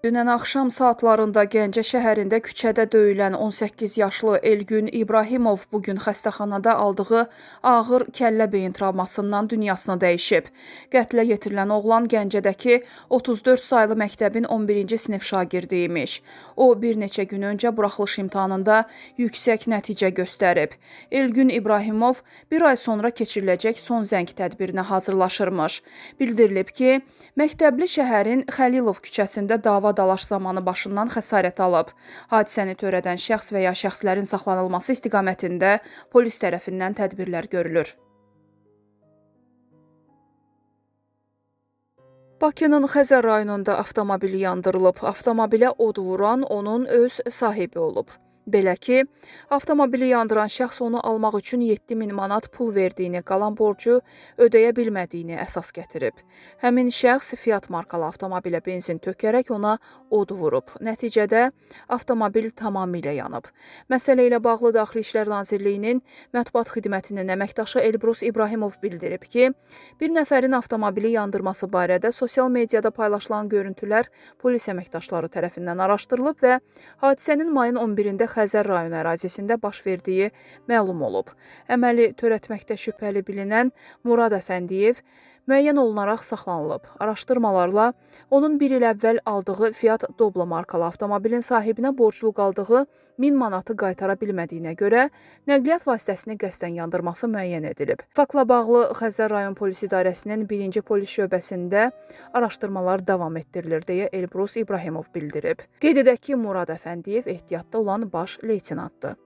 Dünən axşam saatlarında Gəncə şəhərində küçədə döyülən 18 yaşlı Elgün İbrahimov bu gün xəstəxanada aldığı ağır kəllə beyin travmasından dünyasını dəyişib. Qətlə yetirilən oğlan Gəncədəki 34 saylı məktəbin 11-ci sinif şagirdi imiş. O, bir neçə gün öncə buraxılış imtahanında yüksək nəticə göstərib. Elgün İbrahimov bir ay sonra keçiriləcək son zəng tədbirinə hazırlaşırmış. Bildirilib ki, məktəbli şəhərin Xəlilov küçəsində dava dalaş zamanı başından xəsarət alıb. Hadisəni törədən şəxs və ya şəxslərin saxlanılması istiqamətində polis tərəfindən tədbirlər görülür. Bakının Xəzər rayonunda avtomobili yandırılıb. Avtomobilə od vuran onun öz sahibi olub. Belə ki, avtomobili yandıran şəxs onu almaq üçün 7000 manat pul verdiyini, qalan borcu ödəyə bilmədiyini əsas gətirib. Həmin şəxs Fiat markalı avtomobilə benzin tökərək ona od vurub. Nəticədə avtomobil tamamilə yanıb. Məsələ ilə bağlı Daxili İşlər Nazirliyinin mətbuat xidmətinin əməkdaşı Elbrus İbrahimov bildirib ki, bir nəfərin avtomobili yandırması barədə sosial mediada paylaşılan görüntülər polis əməkdaşları tərəfindən araşdırılıb və hadisənin mayın 11-də Xəzər rayonu ərazisində baş verdiyi məlum olub. Əməli törətməkdə şübhəli bilinən Murad Əfəndiyev müəyyən olunaraq saxlanılıb. Araşdırmalarla onun bir il əvvəl aldığı Fiat Doblo markalı avtomobilin sahibinə borclu qaldığı 1000 manatı qaytara bilmədiyinə görə nəqliyyat vasitəsini qəsdən yandırması müəyyən edilib. Faktla bağlı Xəzər rayon polis idarəsinin 1-ci polis şöbəsində araşdırmalar davam etdirilir deyə Elbrus İbrahimov bildirib. Qeyd edək ki, Murad Əfəndiyev ehtiyatda olan baş leytenantdır.